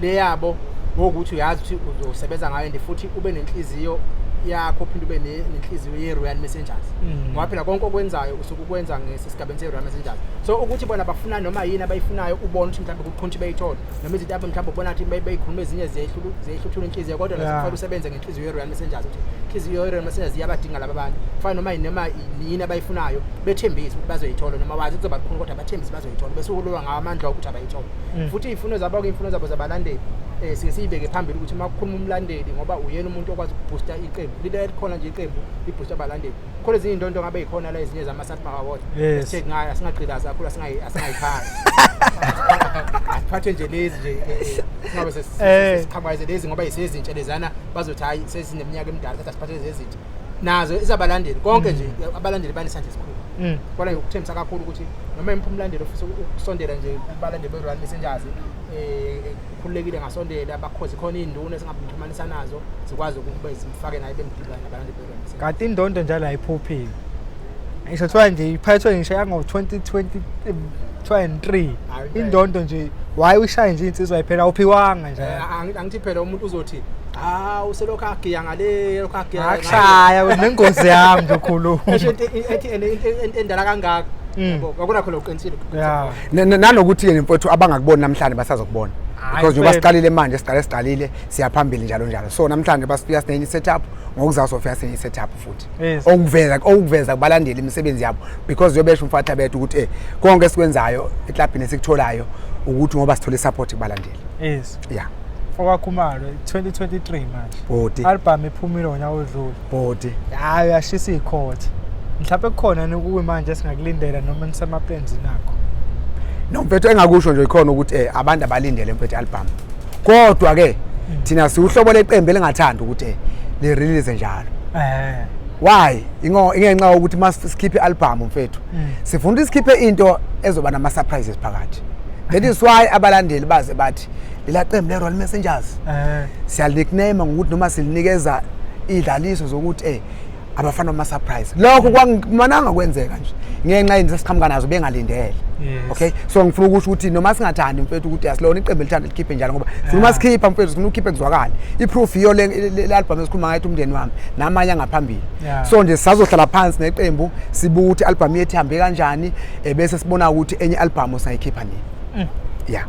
le yabo ngokuthi uyazi ukuthi uzosebenza ngayo, and futhi ube nenhliziyo yakho, uphinde ube nenhliziyo ye-Royal Messengers, ngoba phela konke okwenzayo usuke ukwenza ngesigabeni se-Royal Messengers. So ukuthi bona bafuna noma yini abayifunayo, ubone ukuthi mhlawumbe kukhona ukuthi beyithole noma izinto abo mhlawumbe ubona ukuthi beyikhuluma ezinye zehluthula inhliziyo, kodwa kufanele usebenze ngenhliziyo ye-Royal Messengers, ukuthi inhliziyo ye-Royal Messengers iyabadinga laba bantu, kufanele noma yini abayifunayo bethembise ukuthi bazoyithola, noma wazi kuzoba lukhuni kodwa bathembise bazoyithola, bese ukulwa ngawo amandla ukuthi abayithole. Futhi iy'mfuno zabo-ke, iy'mfuno zabo zabalandeli, sike siyibeke phambili ukuthi uma kukhuluma umlandeli, ngoba uyena umuntu okwazi ukuboosta iqembu, lile likhona nje iqembu liboosta abalandeli. Khona ezinye iy'nto ngabe yikhona la, ezinye zama-SATMA Awards, sithe ngayo asingagqilazi kakhulu, asingayiphathi, asiphathe nje lezi nje, singabe sesiqhamukaze lezi ngoba yisezintsha lezana, bazothi hhayi sezineminyaka emidala, sathi asiphathe lezi ezintsha nazo izabalandeli konke nje, abalandeli banesandla esikhulu. Kodwa ngikuthembisa kakhulu ukuthi noma imphi umlandeli ofisa ukusondela nje kubalandeli be-Royal Messengers, ukhululekile ngasondela, bakhoze khona iy'nduna esingaxhumanisa nazo zikwazi ukuba zimfake naye bemdibane nabalandeli be-Royal Messengers. Kanti indondo njalo ayiphuphile, ngisho kuthiwa nje iphethwe ngisho yango-2023 indondo nje, waye uyishaye nje insizwa iphela, awuphiwanga nje. Angithi phela umuntu uzothi ah uselokhu agiya ngale, lokhu agiya akushaya nengozi yami nje ukhuluma esho ethi into endala kangaka, yabo akunakho lokuqinisile. Nanokuthi-ke mfowethu abangakuboni namhlanje basazokubona, because njengoba siqalile manje, siqale siqalile siya phambili njalo njalo, so namhlanje basifika sinenye i-setup, ngokuzayo sofika sinenye i-setup futhi okuveza kubalandeli imisebenzi yabo, because yobesho umfana bethu ukuthi konke esikwenzayo eklabhini esikutholayo ukuthi ngoba sithole support kubalandeli. Yeah. OkaKhumalo 2023 manje. Body. Album iphumile ngonyaka odlule. Body. Hayi, uyashisa ikhotha. Mhlawumbe kukhona ukuyi manje esingakulindela noma nisema plans nakho. No mfethu, engakusho nje ikhona ukuthi abantu abalindele mfethu album. Kodwa ke thina siwuhlobo leqembu elingathanda ukuthi le release njalo. Why? Ingo ingenxa yokuthi masikhiphe i-album mfethu, sifuna ukuthi sikhiphe into ezoba nama surprises phakathi. That is why abalandeli baze bathi lela qembu le Royal Messengers siyalinikname ngokuthi noma silinikeza idlaliso zokuthi Abafana bama surprise. Lokho kwangimananga kwenzeka nje ngenxa yento sesiqhamuka nazo bengalindele. Okay, so ngifuna ukusho ukuthi noma singathandi mfethu ukuthi asilona iqembu elithanda likhiphe njalo, ngoba sifuna uma sikhipha mfethu sifuna ukukhiphe kuzwakale. I-proof iyo le album esikhuluma ngayo, umndeni wami namanye angaphambili. So nje sisazohlala phansi neqembu, sibuke ukuthi i-album yethu ihambe kanjani, bese sibona ukuthi enye album singayikhipha nini. Yeah.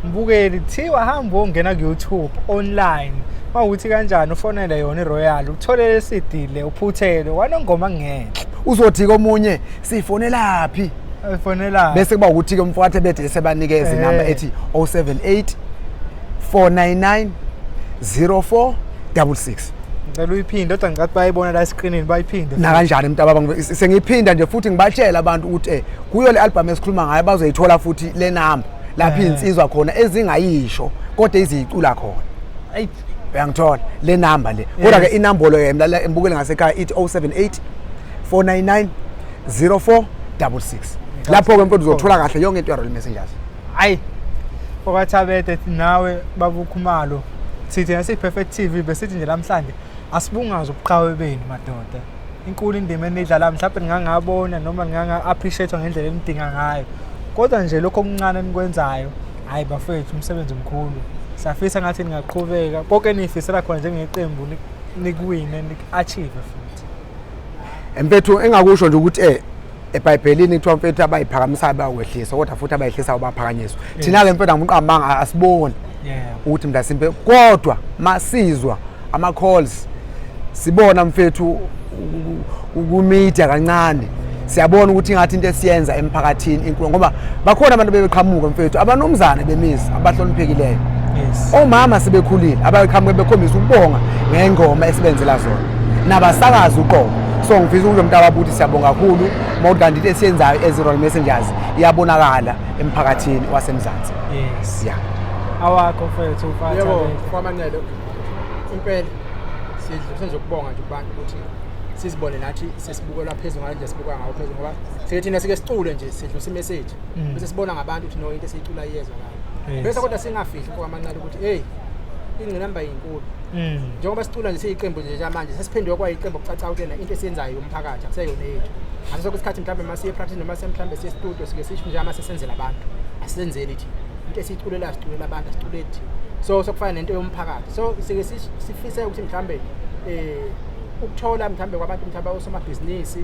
Mbukeli, kuthiwa hamba ungena ku-YouTube online, mawukuthi kanjani ufonele yona iRoyal, uthole le CD le, uphuthele wanongoma ngenhla. Uzothi komunye sifonelaphi? Ufonela. Bese kuba ukuthi-ke umfowethu ebede sebanikeza inamba ethi 078 499 0466. Ngicela uyiphinde, kodwa ngicathi bayibona la escreenini, bayiphinde. Nakanjani mntababa, sengiyiphinda nje futhi ngibatshela abantu ukuthi kuyo le album esikhuluma ngayo bazoyithola futhi le namba lapho iy'nsizwa khona ezingayisho kodwa eziyicula khona. Ayi. Uyangithola le namba le, kodwa-ke inombolo mlala embukele ngasekhaya ithi 078 499 0466. Lapho-ke mfethu uzothola kahle yonke into ya-Royal Messengers. Hayi, okwaThabete nawe babukhumalo, sithi nasi-Perfect TV besithi nje namhlanje asibungaze ubuqhawe benu madoda. Inkulu indima enidlala, mhlawumbe ningangabona noma ninganga-appreciate ngendlela enidinga ngayo, kodwa nje lokho okuncane enikwenzayo, hhayi bafowethu, umsebenzi omkhulu. Siyafisa ngathi ningaqhubeka konke eniyifisela khona njengeqembu, nikuwine, niku-achieve futhi. Mfethu, engakusho nje ukuthi eBhayibhelini kuthiwa mfethu abayiphakamisayo bayakwehlisa, kodwa futhi abayehlisayo baphakanyiswa. Thina-ke mfethu, angiqambanga, asiboni ukuthi mhlasimpe, kodwa masizwa ama-calls, sibona mfethu ku-media kancane, siyabona ukuthi ingathi into esiyenza emphakathini inkulu, ngoba bakhona abantu bebeqhamuka mfethu, abanomzane bemizi abahloniphekileyo, omama sebekhulile ababeqhamuke bekhombisa ukubonga ngengoma esibenzela zona nabasakazi uqobo. So ngifisa ukuthi mntakababa ukuthi siyabonga kakhulu uma ukuthi kanti into esiyenzayo as Royal Messengers iyabonakala emphakathini waseMzansi. Yeah. Awakho mfethu. Yebo, kwamanqele, impela sidlulise nje ukubonga nje kubantu ukuthi sizibone nathi sesibukelwa phezulu ngale ndlela sibuka ngayo phezulu, ngoba sike thina sike sicule nje sidlulisa imessage, bese sibona ngabantu ukuthi no, into esiyicula iyezwakala. Bese kodwa singafihli kwamanqele ukuthi hey, ingqinamba yinkulu. Njengoba sicula nje siyiqembu nje manje sesiphenduke kwayiqembu okucaca ukuthi yena into esiyenzayo yomphakathi, akuseyona yethu. Ngaso sonke isikhathi mhlawumbe uma siye practice noma siye mhlawumbe siye studio, sike sisho nje ama sesenzela abantu, asisenzeli thina. Into esiyiculela, siculela abantu, asiculeli thina. So sokufana nento yomphakathi, so sike sifise ukuthi mhlawumbe ukuthola mhlawumbe kwabantu, mhlawumbe osomabhizinisi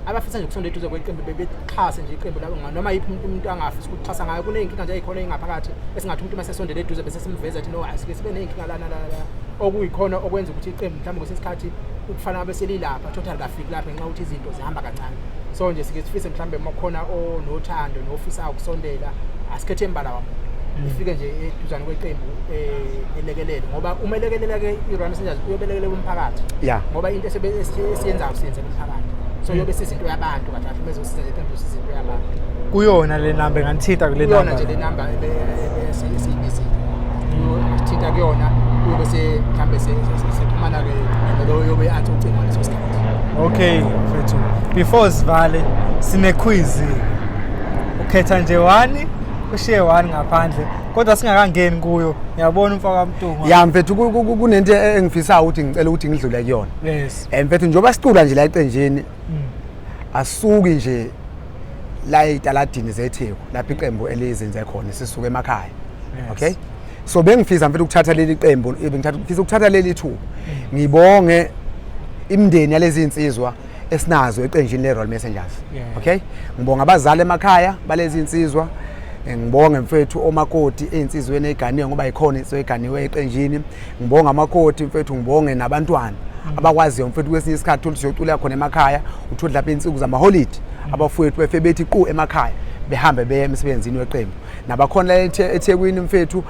abafisa nje ukusondela eduze kweqembu, bebexhase nje iqembu labo noma yiphi umuntu angafisa ukuxhasa ngayo. Kuney'nkinga nje ey'khona ey'ngaphakathi esingathi umuntu uma sesondele eduze bese simveza ukuthi no, asike sibe ney'nkinga lana la la, okuyikhona okwenza ukuthi iqembu mhlawumbe kwesinye isikhathi ukufana ngabe selilapha total kafiki lapha ngenxa yokuthi izinto zihamba kancane. So nje sike sifise mhlawumbe uma kukhona onothando nofisayo ukusondela, asikhethe imbala wamuntu, ifike nje eduzane kweqembu, elekelele, ngoba uma elekelela-ke i-Royal Messengers uyobelekelela umphakathi, ngoba into esiyenzayo siyenzela umphakathi. So yobe siza into yabantu kahle kahle, bezosiza nje iqembu, siza into yabantu. Kuyona le namba enganithinta kule Kuyona namba? Nje le namba esiyibizile, angasithinta kuyona, kuyobe mhlawumbe sexhumana-ke naloyo yobe athi ucingo ngaleso sikhathi. Okay mfethu, before sivale sine quiz, ukhetha nje one ushiye one ngaphandle, kodwa singakangeni kuyo ngiyabona umfaka kaMntungwa. Ya mfethu, kunento engifisayo ukuthi ngicela ukuthi ngidlule kuyona. Mfethu, njengoba sicula nje la eqenjini, asuki nje la ey'taladini zeTheku lapho iqembu elizinze khona, sisuke emakhaya. Okay, so bengifisa mfethu ukuthatha leli qembu, bengithatha ngifisa ukuthatha leli thuba ngibonge imindeni yalezi insizwa esinazo eqenjini le-Royal Messengers. Okay, ngibonga abazali emakhaya balezi insizwa, ngibonge mfethu omakoti ey'nsizweni ey'ganiwe, ngoba yikhona insizwa eganiwe eqenjini. Ngibonga amakoti mfethu, ngibonge nabantwana abakwaziyo mfethu. Kwesinye isikhathi uthole siyocula khona emakhaya, uthole lapha iy'nsuku zamaholidi abafowethu befe bethi qu emakhaya, behambe beye emsebenzini weqembu. Nabakhona la eThekwini mfethu,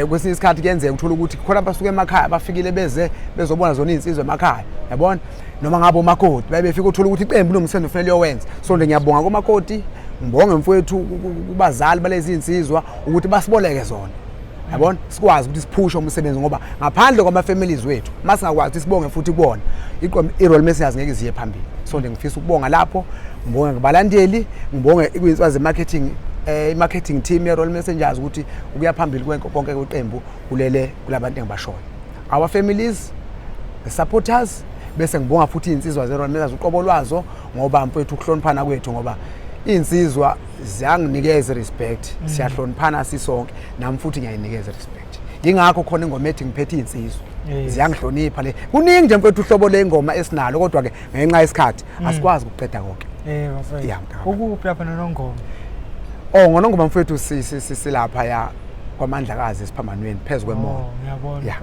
kwesinye isikhathi kuyenzeka uthola ukuthi khona abasuka emakhaya bafikile beze bezobona zona iy'nsizwa emakhaya, yabona, noma ngabe omakoti baye befika, uthola ukuthi iqembu linomsebenzi ofanele liyowenza. So nje ngiyabonga komakoti, ngibonge mfowethu kubazali balezi iy'nsizwa ukuthi basiboleke zona, yabona, sikwazi ukuthi siphushe umsebenzi, ngoba ngaphandle kwama-families wethu, uma singakwazi ukuthi sibonge futhi kubona, i-Royal Messengers ngeke ziye phambili. So nje ngifisa ukubonga lapho, ngibonge kubalandeli, ngibonge kwinsizwa ze-marketing, i-marketing team ye-Royal Messengers, ukuthi ukuya phambili konke kweqembu kulele kulabantu engibashoyo, our families, the supporters. Bese ngibonga futhi izinsizwa zeRoyal Messengers uqobo lwazo, ngoba mfethu ukuhloniphana kwethu, ngoba iy'nsizwa ziyanginikeza i-respect, siyahloniphana sisonke, nami futhi ngiyayinikeza i-respect. Yingakho khona ingoma ethi ngiphethe iy'nsizwa, ziyangihlonipha le. Kuningi nje mfethu uhlobo lengoma esinalo, kodwa-ke ngenxa yesikhathi asikwazi ukuqeda konke. Bafethu. Ya, mntaka. Ukuphi lapha noNongoma? Oh, ngoNongoma mfethu silapha ya kwaMandlakazi esiphambanweni phezu kwemall. Oh, ngiyabona. Ya.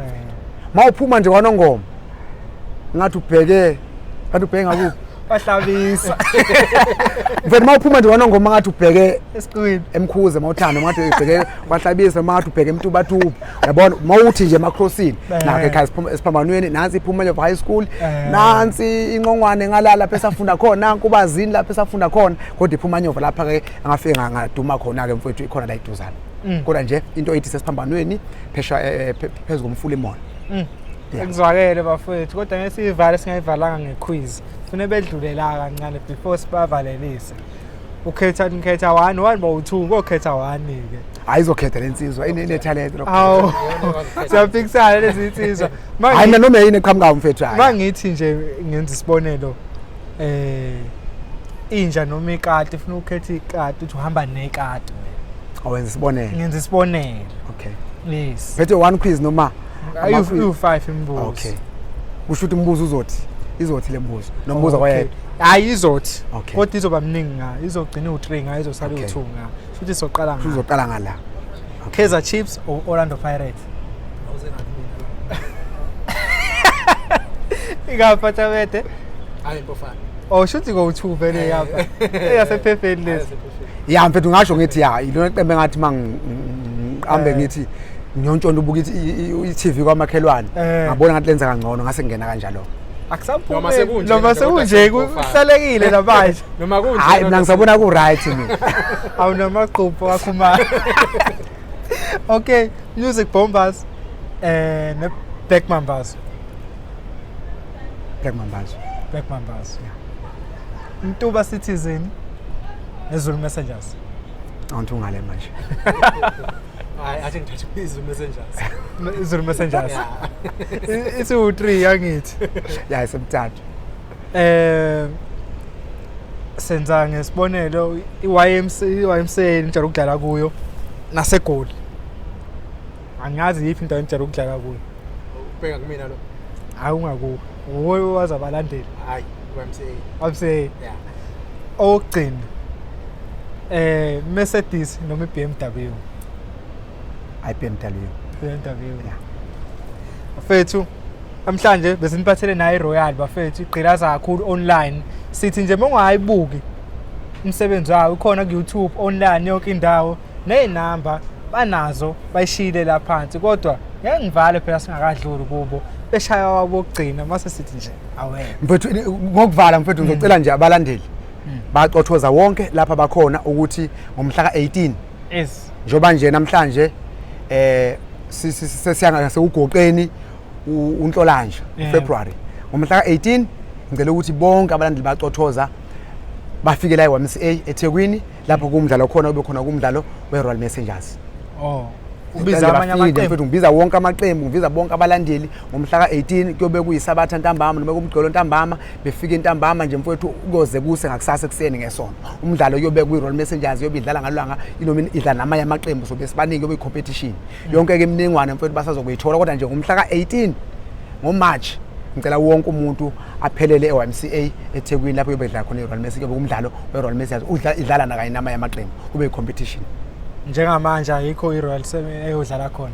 Mawuphuma nje kwaNongoma ngathi ubheke, ngathi ubheke ngakuphi? Bahlabisa. Mfethu mawuphuma nje kwaNongoma ngathi ubheke esiqwini. Emkhuze mawuthanda, ngathi ubheke kwaHlabisa, ngathi ubheke eMtubatuba. Uyabona mawuthi nje emacrossini nakho ekhaya esiphambanweni, nansi iphuma High School, nansi inqongwane ngala lapha esafunda khona, nanku bazini lapha esafunda khona, kodwa iphuma nyova lapha ke angafike ngaduma khona ke mfethu, ikhona la iduzane. Kodwa nje into ethi sesiphambanweni phesha phezu komfula iMona. Ngizwakele bafethu, kodwa ngeke siyivale singayivalanga ngequiz. Sifune bedlule la kancane before sibavalelise. Ukhetha nikhetha 1 1 ba 2, kokhetha 1 ke. Hayi izokhetha lensizwa ine talent lokho. Awu. Siyaphikisana lezi insizwa. Hayi mina noma yini eqhamukayo mfethu hayi. Mangithi nje ngenza isibonelo, inja noma ikati, ufuna ukukhetha ikati, uthi uhamba nekati wena. Awenza isibonelo. Ngenza isibonelo. Okay. Yes. Phethe one quiz noma Ayu 5 imibuzo. Okay. Kusho ukuthi umbuzo uzothi izothi lembuzo nombuzo kwayedwa. Hayi izothi. Okay. Kodwa izoba mningi nga, izogcina u3 nga, izosala u2 nga. Futhi izoqala nga. Uzoqala ngala. Kaizer Chiefs or Orlando Pirates? Ingapha Thabede? Hayi mpofana. Oh, shuthi go2 vele yapha. Eyasephepheni lezi. Ya mfethu ngasho ngithi ya ilona qembe ngathi mangiqambe ngithi ngiyontshontsha ubuka i-TV kwamakhelwane, ngabona ngathi lenza kangcono ngase ngingena kanjalo. Akusaphumi. Noma sekunje, Noma nje, sekunje kodwa sekufa. kuhlalekile namanje. Noma kunje. Hayi mina ngisabona ku right mina. Awunamaqupho akhumana. Okay, Music Bombers ne Black Mambas. Black Mambas. Black Mambas. Mtuba Citizen neZulu Messengers. Awuntu ngale manje. Hayi athi ngithatha iZulu Messengers. iZulu Messengers. Ithi u3 yangithi. Ya isemthathu. Senza ngesibonelo iYMC, iYMCA nijalo ukudlala kuyo naseGoli. Angazi yiphi indawo enijalo ukudlala kuyo. Ubheka kumina lo. Hayi ungakuwe. Uwe wazi abalandeli. Hayi YMCA. YMCA. Yeah. Okugcina. Mercedes noma iBMW. I BMW. BMW. Yeah. Bafethu namhlanje besiniphathele nayo iRoyal bafethu, igqilaza kakhulu online. Sithi nje mongayibuki umsebenzi wayo ukhona ku YouTube online yonke indawo, nezinamba banazo bayishile la phansi, kodwa ngeke ngivale phela singakadluli kubo beshaya wabo okugcina mase sithi nje awe. Mfethu ngokuvala mfethu ngizocela nje abalandeli bacothoza wonke lapha bakhona ukuthi ngomhla ka-18 Yes. njengoba nje namhlanje sesiyanga sewugoqeni uNhlolanja February ngomhla ka-18 ngicela ukuthi bonke abalandeli bacothoza bafike la eYMCA eThekwini lapho kumdlalo khona ube khona kumdlalo weRoyal Messengers. Oh. Ubiza amanye amaqembu. Mfethu ngibiza wonke amaqembu, ngibiza bonke abalandeli ngomhla ka-18 kuyobe kuyisabatha ntambama noma kumgqibelo ntambama, befike ntambama nje mfethu kuyoze kuse ngakusasa ekuseni ngesonto. Umdlalo kuyobe kuyi-Royal Messengers yobe idlala ngalolanga inoma idlala namanye amaqembu, sobe sibaningi yobe i-competition. Yonke ke imininingwane mfethu basazokuyithola, kodwa nje ngomhla ka-18 ngoMarch ngicela wonke umuntu aphelele eYMCA eThekwini lapho kuyobe idlala khona i-Royal Messengers, kuyobe umdlalo we-Royal Messengers idlala nakanye namanye amaqembu, kube i-competition. Njengamanje ayikho i-Royal eyodlala khona.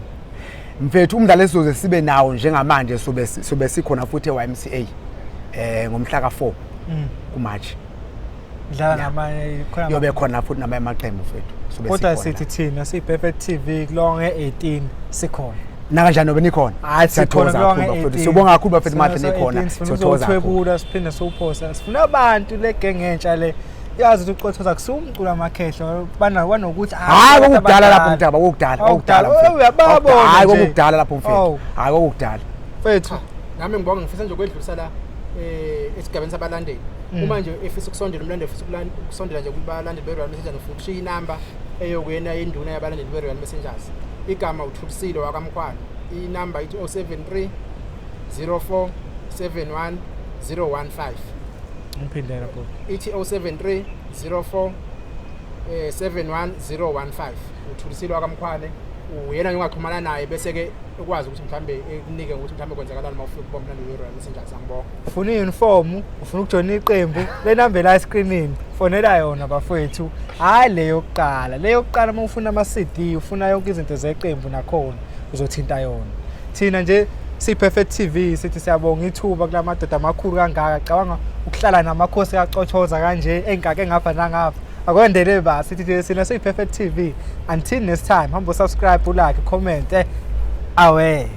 Mfethu umdlalo esizoze sibe nawo njengamanje sobe sikhona futhi eYMCA ngomhla ka-4 kuMarch. Dlala namanye khona yobe khona futhi namanye amaqembu mfethu. Kodwa sithi thina siyiPerfect TV kulonge 18 sikhona. Na kanjani nobe nikhona? Hayi sikhona kulonge 18. Siyabonga kakhulu bafethu mahle nikhona. Siyathokoza. Sithwebula siphinde siwuphosa. Sifuna abantu le genge entsha le. Yazi ukuthi uqothoza kusumculo amakhehlo bana wanokuthi hayi kokudala lapho mntaba kokudala kokudala uyababona hayi kokudala lapho mfethu hayi kokudala mfethu. Nami ngibonga ngifisa nje ukwedlulisa la esigabeni sabalandeli. Uma nje efisa ukusondela umlandeli efisa ukusondela nje kubalandeli beRoyal Messengers, ngifuna ukushiya inamba eyokuyena induna yabalandeli beRoyal Messengers. Igama uThulisile wakaMkhwalo. Inamba ithi 073 04 71 015. Ngiphindela bhuti. Ithi 073 04 71015. Uthulisile wakaMkhwane, uyena ngingaxhumana naye bese ke ukwazi ukuthi mhlambe ekunike ukuthi mhlambe kwenzakalani uma ufika kubona lelo royal messenger. Sangibonga. Ufuna i-uniform, ufuna ukujoyina iqembu, le number la escreenini, fonela yona bafowethu. Hhayi le yokuqala, le yokuqala uma ufuna ama-CD, ufuna yonke izinto zeqembu nakhona uzothinta yona. Thina nje siyi-Perfect TV sithi siyabonga ithuba kula madoda amakhulu kangaka. Cabanga ukuhlala namakhosi kacothoza kanje engake ngapha nangapha. Akwendele ba sithi nje sina siyi-Perfect TV. Until next time, hamba usubscribe, ulike, comment, awe.